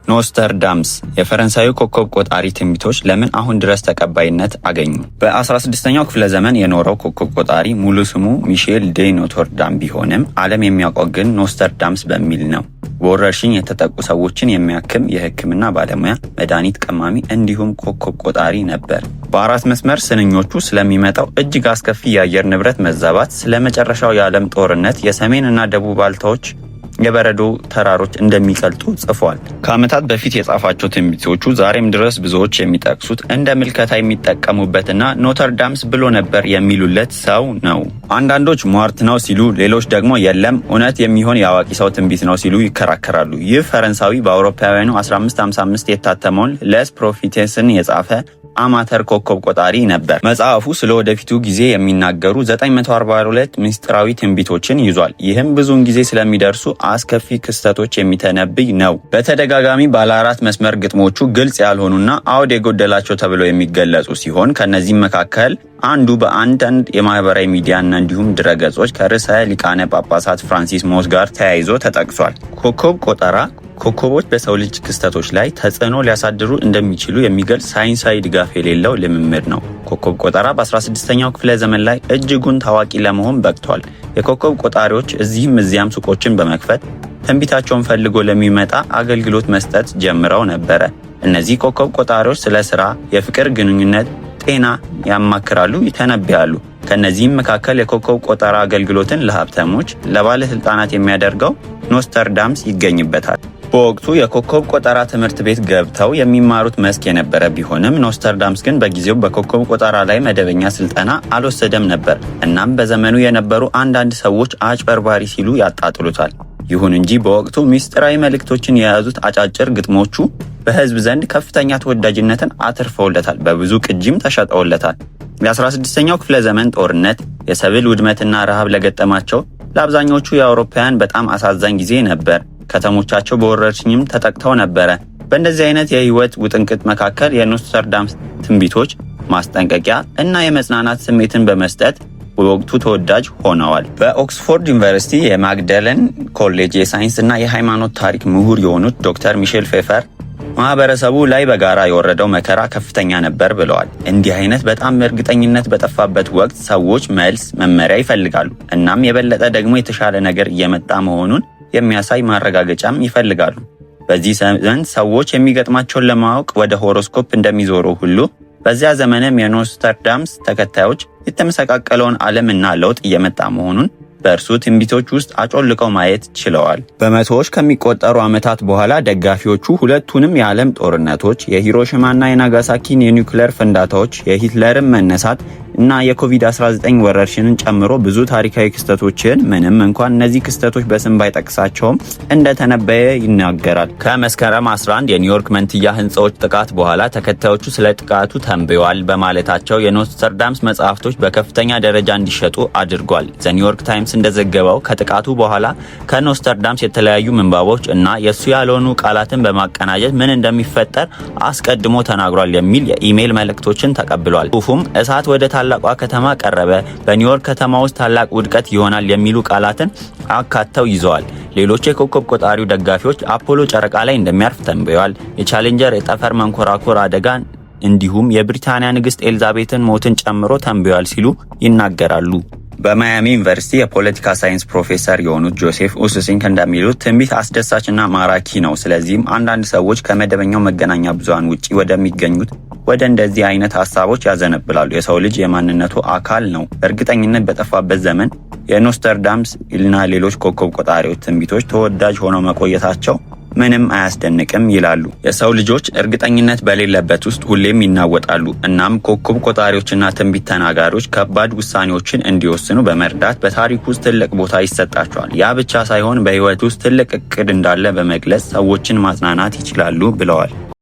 ኖስተርዳምስ የፈረንሳዩ ኮከብ ቆጣሪ ትንቢቶች ለምን አሁን ድረስ ተቀባይነት አገኙ? በ16ኛው ክፍለ ዘመን የኖረው ኮከብ ቆጣሪ ሙሉ ስሙ ሚሼል ዴ ኖተርዳም ቢሆንም ዓለም የሚያውቀው ግን ኖስተርዳምስ በሚል ነው። በወረርሽኝ የተጠቁ ሰዎችን የሚያክም የሕክምና ባለሙያ፣ መድኃኒት ቀማሚ እንዲሁም ኮከብ ቆጣሪ ነበር። በአራት መስመር ስንኞቹ ስለሚመጣው እጅግ አስከፊ የአየር ንብረት መዛባት፣ ስለ መጨረሻው የዓለም ጦርነት፣ የሰሜን እና ደቡብ ዋልታዎች የበረዶ ተራሮች እንደሚቀልጡ ጽፏል። ከዓመታት በፊት የጻፋቸው ትንቢቶቹ ዛሬም ድረስ ብዙዎች የሚጠቅሱት፣ እንደ ምልከታ የሚጠቀሙበትና ኖተርዳምስ ብሎ ነበር የሚሉለት ሰው ነው። አንዳንዶች ሟርት ነው ሲሉ፣ ሌሎች ደግሞ የለም፣ እውነት የሚሆን የአዋቂ ሰው ትንቢት ነው ሲሉ ይከራከራሉ። ይህ ፈረንሳዊ በአውሮፓውያኑ 1555 የታተመውን Les Prophéties ን የጻፈ አማተር ኮከብ ቆጣሪ ነበር። መጽሐፉ ስለ ወደፊቱ ጊዜ የሚናገሩ 942 ምስጢራዊ ትንቢቶችን ይዟል። ይህም ብዙውን ጊዜ ስለሚደርሱ አስከፊ ክስተቶች የሚተነብይ ነው። በተደጋጋሚ ባለ አራት መስመር ግጥሞቹ ግልጽ ያልሆኑና አውድ የጎደላቸው ተብለው የሚገለጹ ሲሆን፣ ከእነዚህም መካከል አንዱ በአንዳንድ የማህበራዊ ሚዲያና እንዲሁም ድረገጾች ከርዕሰ ሊቃነ ጳጳሳት ፍራንሲስ ሞት ጋር ተያይዞ ተጠቅሷል። ኮከብ ቆጠራ ኮከቦች በሰው ልጅ ክስተቶች ላይ ተጽዕኖ ሊያሳድሩ እንደሚችሉ የሚገልጽ ሳይንሳዊ ድጋፍ የሌለው ልምምድ ነው። ኮከብ ቆጠራ በ16ኛው ክፍለ ዘመን ላይ እጅጉን ታዋቂ ለመሆን በቅቷል። የኮከብ ቆጣሪዎች እዚህም እዚያም ሱቆችን በመክፈት ትንቢታቸውን ፈልጎ ለሚመጣ አገልግሎት መስጠት ጀምረው ነበረ። እነዚህ ኮከብ ቆጣሪዎች ስለ ስራ፣ የፍቅር ግንኙነት፣ ጤና ያማክራሉ፣ ይተነብያሉ። ከእነዚህም መካከል የኮከብ ቆጠራ አገልግሎትን ለሀብታሞች፣ ለባለስልጣናት የሚያደርገው ኖስተርዳምስ ይገኝበታል። በወቅቱ የኮከብ ቆጠራ ትምህርት ቤት ገብተው የሚማሩት መስክ የነበረ ቢሆንም፣ ኖስተርዳምስ ግን በጊዜው በኮከብ ቆጠራ ላይ መደበኛ ስልጠና አልወሰደም ነበር። እናም በዘመኑ የነበሩ አንዳንድ ሰዎች አጭበርባሪ ሲሉ ያጣጥሉታል። ይሁን እንጂ በወቅቱ ሚስጥራዊ መልእክቶችን የያዙት አጫጭር ግጥሞቹ በህዝብ ዘንድ ከፍተኛ ተወዳጅነትን አትርፈውለታል። በብዙ ቅጂም ተሸጠውለታል። የ16ኛው ክፍለ ዘመን ጦርነት፣ የሰብል ውድመትና ረሃብ ለገጠማቸው ለአብዛኞቹ የአውሮፓውያን በጣም አሳዛኝ ጊዜ ነበር። ከተሞቻቸው በወረርሽኝም ተጠቅተው ነበረ። በእንደዚህ አይነት የህይወት ውጥንቅጥ መካከል የኖስተርዳም ትንቢቶች ማስጠንቀቂያ እና የመጽናናት ስሜትን በመስጠት በወቅቱ ተወዳጅ ሆነዋል። በኦክስፎርድ ዩኒቨርሲቲ የማግደለን ኮሌጅ የሳይንስ እና የሃይማኖት ታሪክ ምሁር የሆኑት ዶክተር ሚሼል ፌፈር ማህበረሰቡ ላይ በጋራ የወረደው መከራ ከፍተኛ ነበር ብለዋል። እንዲህ አይነት በጣም እርግጠኝነት በጠፋበት ወቅት ሰዎች መልስ፣ መመሪያ ይፈልጋሉ። እናም የበለጠ ደግሞ የተሻለ ነገር እየመጣ መሆኑን የሚያሳይ ማረጋገጫም ይፈልጋሉ። በዚህ ዘመን ሰዎች የሚገጥማቸውን ለማወቅ ወደ ሆሮስኮፕ እንደሚዞሩ ሁሉ፣ በዚያ ዘመንም የኖስተርዳምስ ተከታዮች የተመሰቃቀለውን ዓለም እና ለውጥ እየመጣ መሆኑን በእርሱ ትንቢቶች ውስጥ አጮልቀው ማየት ችለዋል። በመቶዎች ከሚቆጠሩ ዓመታት በኋላ ደጋፊዎቹ ሁለቱንም የዓለም ጦርነቶች፣ የሂሮሺማና የናጋሳኪን የኒውክሌር ፍንዳታዎች፣ የሂትለርን መነሳት እና የኮቪድ-19 ወረርሽንን ጨምሮ ብዙ ታሪካዊ ክስተቶችን፣ ምንም እንኳን እነዚህ ክስተቶች በስም ባይጠቅሳቸውም፣ እንደተነበየ ይናገራል። ከመስከረም 11 የኒውዮርክ መንትያ ህንፃዎች ጥቃት በኋላ ተከታዮቹ ስለ ጥቃቱ ተንብየዋል በማለታቸው የኖስተርዳምስ መጽሐፍቶች በከፍተኛ ደረጃ እንዲሸጡ አድርጓል። ዘ ኒውዮርክ ታይምስ እንደዘገበው ከጥቃቱ በኋላ ከኖስተርዳምስ የተለያዩ ምንባቦች እና የእሱ ያልሆኑ ቃላትን በማቀናጀት ምን እንደሚፈጠር አስቀድሞ ተናግሯል የሚል የኢሜይል መልእክቶችን ተቀብሏል። ጽሁፉም እሳት ወደ ታላቋ ከተማ ቀረበ፣ በኒውዮርክ ከተማ ውስጥ ታላቅ ውድቀት ይሆናል የሚሉ ቃላትን አካተው ይዘዋል። ሌሎች የኮከብ ቆጣሪው ደጋፊዎች አፖሎ ጨረቃ ላይ እንደሚያርፍ ተንብየዋል። የቻሌንጀር የጠፈር መንኮራኩር አደጋ እንዲሁም የብሪታንያ ንግስት ኤልዛቤትን ሞትን ጨምሮ ተንብየዋል ሲሉ ይናገራሉ። በማያሚ ዩኒቨርሲቲ የፖለቲካ ሳይንስ ፕሮፌሰር የሆኑት ጆሴፍ ኡስሲንክ እንደሚሉት ትንቢት አስደሳችና ማራኪ ነው። ስለዚህም አንዳንድ ሰዎች ከመደበኛው መገናኛ ብዙሃን ውጪ ወደሚገኙት ወደ እንደዚህ አይነት ሀሳቦች ያዘነብላሉ። የሰው ልጅ የማንነቱ አካል ነው። እርግጠኝነት በጠፋበት ዘመን የኖስተርዳምስ እና ሌሎች ኮከብ ቆጣሪዎች ትንቢቶች ተወዳጅ ሆነው መቆየታቸው ምንም አያስደንቅም ይላሉ። የሰው ልጆች እርግጠኝነት በሌለበት ውስጥ ሁሌም ይናወጣሉ። እናም ኮከብ ቆጣሪዎችና ትንቢት ተናጋሪዎች ከባድ ውሳኔዎችን እንዲወስኑ በመርዳት በታሪክ ውስጥ ትልቅ ቦታ ይሰጣቸዋል። ያ ብቻ ሳይሆን በሕይወት ውስጥ ትልቅ እቅድ እንዳለ በመግለጽ ሰዎችን ማጽናናት ይችላሉ ብለዋል።